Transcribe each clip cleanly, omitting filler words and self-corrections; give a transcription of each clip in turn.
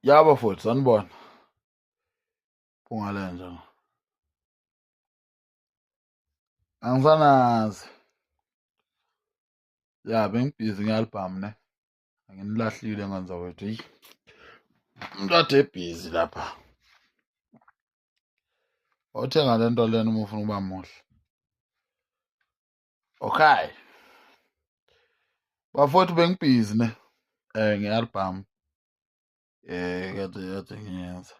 Ya bafowethu, sanibona. Phunga lenja. Angisanazi. Ya bengibhizi nge-album ne. Anginilahlile nganza wethu. Eyi. Umuntu ade ebhizi lapha. Awuthenga le nto lena uma ufuna ukuba muhle. Okay. Bafowethu bengibhizi ne. Nge-album. Kade ngiyenza.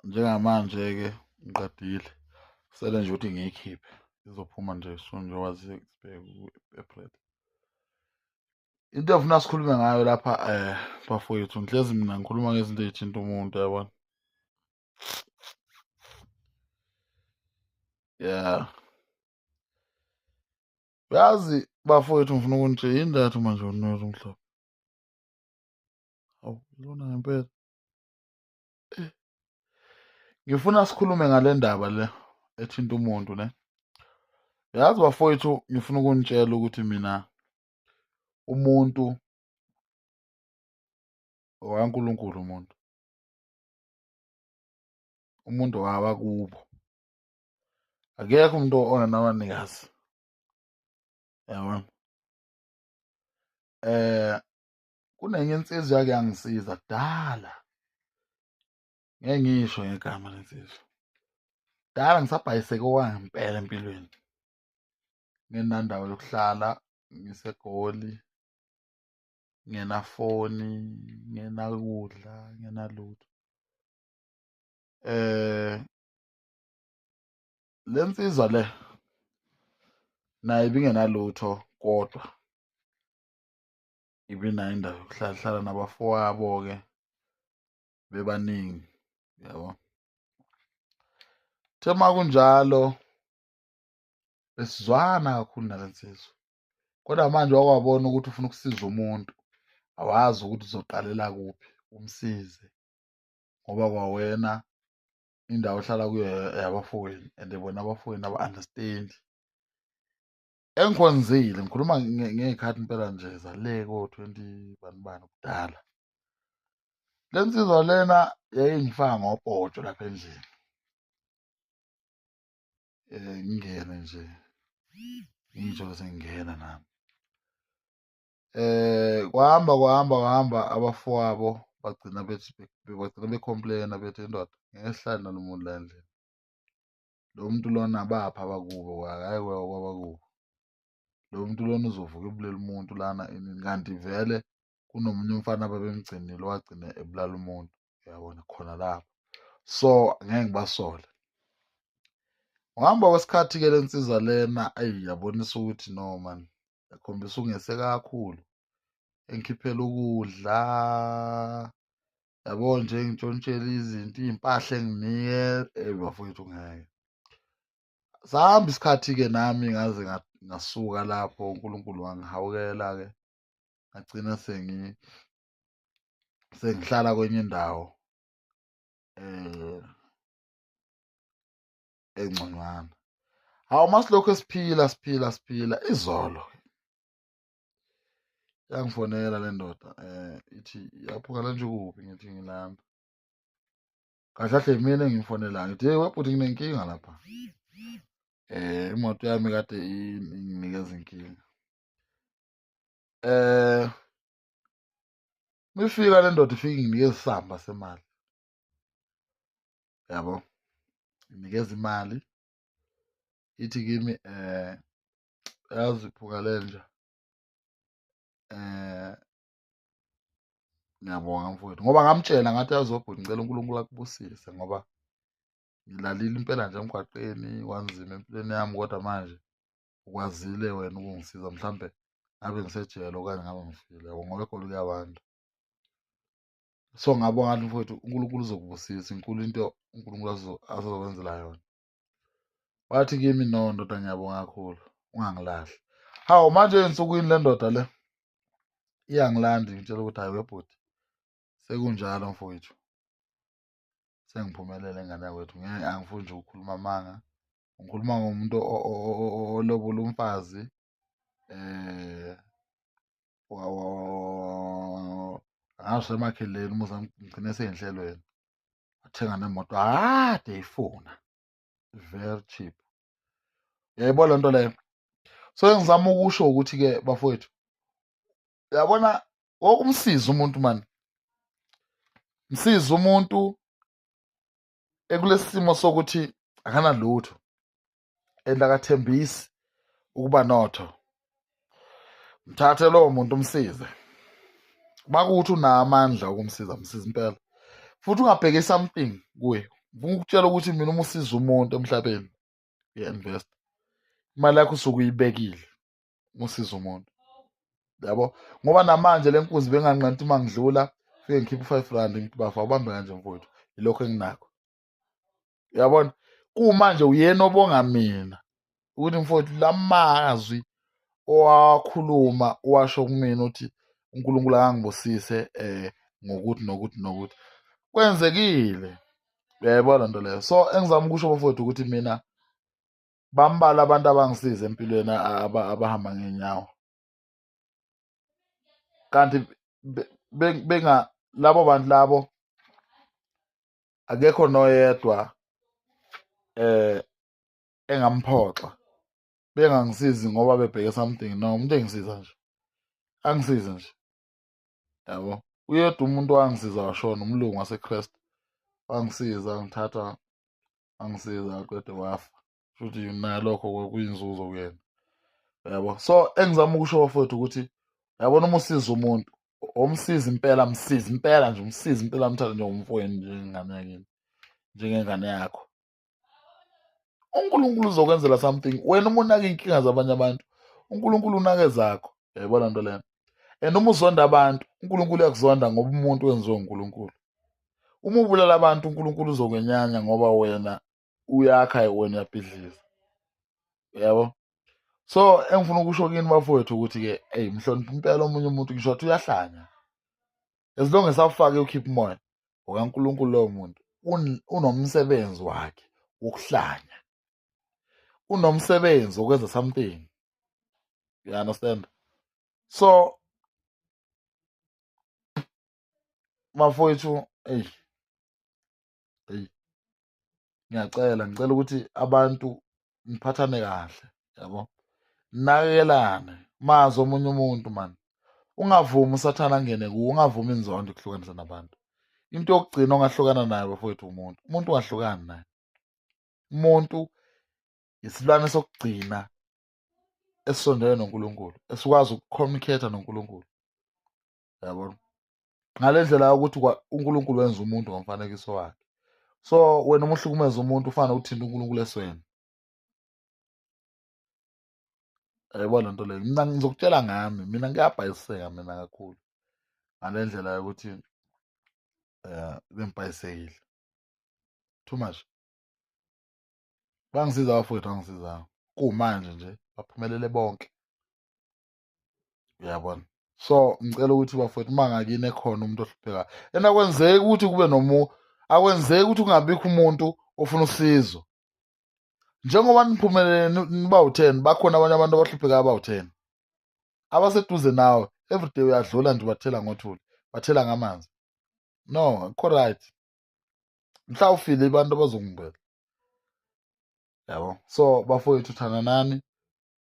Njengamanje-ke ngiqedile. Kusele nje ukuthi ngiyikhiphe. Izophuma nje soon njengoba sibheke ku-April. Into engifuna sikhulume ngayo lapha bafowethu, ngihlezi mina ngikhuluma ngezinto ey'thinta umuntu, yabona. Yeah. Uyazi bafowethu ngifuna ukunitshela yini le yathi manje unwele umhlophe. Hawu, ilona ngempela. Ngifuna sikhulume ngale ndaba le ethinta umuntu ne. Yazi bafowethu ngifuna ukunitshela ukuthi mina umuntu okaNkulunkulu umuntu. Umuntu wabakubo. Akekho umuntu ongenabanikazi. Yabona? Kunenye insizwa yake yangisiza kudala. Ngeke ngisho ngegama lensizwa. Kudala ngisabhayiseke okwangempela empilweni. Nginendawo yokuhlala ngiseGoli, ngingenafoni, ngingenakudla, ngingenalutho. Le nsizwa le nayo ibingenalutho kodwa ibinayo indawo yokuhlala, hlala nabafowabo-ke bebaningi, yabo. Kuthe uma kunjalo besizwana kakhulu nale nsizwa, kodwa manje wakwabona ukuthi ufuna ukusiza umuntu, awazi ukuthi uzoqalela kuphi umsize, ngoba kwawena indawo ohlala kuyo yabafowenu and bona abafowenu aba-understand. Engikhonzile ngikhuluma ngey'khathi impela nje zale ko-twenty bani bani kudala. Le nsizwa lena yayingifaka ngopotsho lapha endlini. Ngingene nje ngiyithole sengingena nami. Kwahamba kwahamba kwahamba abafowabo bagcina bethi bagcina becomplaina bethi indoda ngeke sihlale nalo muntu la endlini. Lo muntu lona bapha abakubo hhayi kwabakubo. Lo muntu lona uzovuka ebulele umuntu lana inini, kanti vele kunomunye umfana ababemgcinile owagcina ebulala umuntu, uyabona khona lapho. So ngeke ngibasole. Ngokuhamba kwesikhathi-ke le nsizwa lena eyi yabonisa ukuthi no man, yakhombisa ukungeseka kakhulu, engikhiphela ukudla, yabo nje ngitshontshela izinto, iy'mpahla enginike, eyi bafowethu ngeke. Sahamba isikhathi-ke nami ngaze ngasuka lapho, uNkulunkulu wangihawukela-ke, ngagcina sengihlala kwenye indawo engconywana. Hawu masilokhu siphila siphila siphila izolo yangifonela le ndoda ithi yaphuka le nje kuphi, ngithi ngilana. Kahle kahle yimina engimfonelayo, ngithi hey webhuti nginenkinga lapha. Imoto yami kade inginikeza inkinga. Mifika le ndoda ifike inginikeza isamba semali. Yabo. Inikeza imali. Ithi kimi yazi phuka lenja. Ngiyabonga mfowethu ngoba ngamtshela ngathi yazi webhuti ngicela uNkulunkulu akubusise ngoba ngilalile impela nje emgwaqeni kwanzima empilweni yami kodwa manje ukwazile wena ukungisiza, mhlambe ngabe ngisejele okanye ngabe ngifile, yabo, ngoba eGoli kuyabanda. So ngabonga ngathi mfowethu uNkulunkulu uzokubusisa, inkulu into uNkulunkulu azokwenzela yona. Wathi kimi no ndoda ngiyabonga kakhulu, ungangilahli. Hawu manje ey'nsukwini le ndoda le iyangilanda ingitshela ukuthi hayi webhuti sekunjalo mfowethu, sengiphumelele ngane yakwethu, ngeke angifuni nje ukukhuluma amanga. Ngikhuluma ngomuntu olobola umfazi Angazi usemakheleni umuzi wami ngigcine seyinhlelweni. Wathenga nemoto akade eyifuna. Very cheap. Uyayibona lento leyo? So engizama ukusho ukuthi-ke bafowethu, uyabona wokumsiza umuntu mani, msiza umuntu ekulesi simo sokuthi akanalutho and akathembisi ukuba notho. Mthathe lowo muntu umsize. Makuwuthi unawo amandla okumsiza, msize impela. Futhi ungabheki something kuye. Ngifuna ukutshela ukuthi mina uma usiza umuntu emhlabeni, uya-invest. Imali yakho usuke uyibekile uma usiza umuntu. Yabo? Ngoba namanje le nkunzi benganqanti uma ngidlula, fike ngikhiphe u-5 rand ngithi bafa ubambe kanje mfowethu. Yilokho enginakho. Uyabona? Kumanje uyena obonga mina ukuthi mfowethu lamazwi owakhuluma washo kumina ukuthi uNkulunkulu akangibusise ngokuthi nokuthi nokuthi kwenzekile. Uyayibona lento leyo. So engizama ukusho bafowethu ukuthi mina bambalwa abantu abangisiza empilweni abahamba ngeenyawo. Kanti benga labo bantu labo akekho noyedwa engamphoxa bengangisizi ngoba bebheke something. No, umuntu engisiza nje angisize nje, yabo. Uyedwa umuntu owangisiza washona, umlungu waseChrist, wangisiza ngithatha angisiza aqede wafa. Futhi nalokho kwakuyinzuzo kuyena, yabo. So engizama ukusho bafowethu ukuthi yabona uma usiza umuntu, omsiza impela, msiza impela nje, umsiza impela, mthathe njengomfowenu, njengengane yakini, njengengane yakho. uNkulunkulu uzokwenzela something. Wena uma unaka iy'nkinga zabanye abantu, uNkulunkulu unake zakho. Uyayibona nto leyo? And uma uzonda abantu, uNkulunkulu uyakuzonda ngoba umuntu wenziwe uNkulunkulu. Uma ubulala abantu, uNkulunkulu uzokwenyanya ngoba wena uyakha, wena uyabhidliza. Yabo? So engifuna ukusho kini bafowethu ukuthi-ke, eyi, mhloniphe impela omunye umuntu, ngisho ukuthi uyahlanya. As long as awufake ukhipha umoya, okaNkulunkulu lowo muntu unomsebenzi wakhe wokuhlanya. Unomsebenzi wokwenza something. You understand? So bafowethu, eyi eyi ngiyacela, ngicela ukuthi abantu niphathane kahle, yabo, nakekelane, mazi omunye umuntu man. Ungavumi usathana angene kuwe, ungavumi inzondo ikuhlukanise nabantu. Into yokugcina ongahlukana nayo bafowethu umuntu, umuntu ungahlukani naye. Umuntu isilwane sokugcina esisondele noNkulunkulu, esikwazi ukucommunicate noNkulunkulu, yabona, ngale ndlela yokuthi uNkulunkulu wenza umuntu ngomfanekiso wakhe. So wena uma uhlukumeza umuntu ufana uthinta uNkulunkulu esweni. Yayibona lento leyo? Mina ngizokutshela ngami, mina ngiyabhayiseka mina kakhulu ngale ndlela yokuthi bengibhayisekile too much. Bangisiza abafowethu, bangisiza kumanje nje baphumelele bonke, uyabona. So ngicela ukuthi bafowethu uma ngakini ekhona umuntu ohluphekayo, and akwenzeki ukuthi kube nomu, akwenzeki ukuthi kungabikho umuntu ofuna usizo. Njengoba niphumelele niba u-10, bakhona abanye abantu abahluphekayo abawu-10 abaseduze nawe. Everyday uyadlula nje bathela ngothuli, bathela ngamanzi. No, akukho right. Mhla ufile abantu abazokumbela, yabo. So bafowethu, thandanani,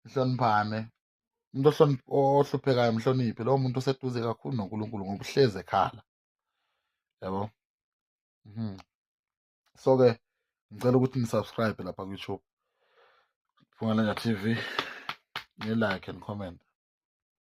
nihloniphane. Umuntu ohluphekayo mhloniphe lowo muntu, oseduze kakhulu noNkulunkulu ngoba uhlezi ekhala, yabo. So ke ngicela ukuthi ni-subscribe lapha ku-YouTube, Phungalenja TV, ni-like and comment.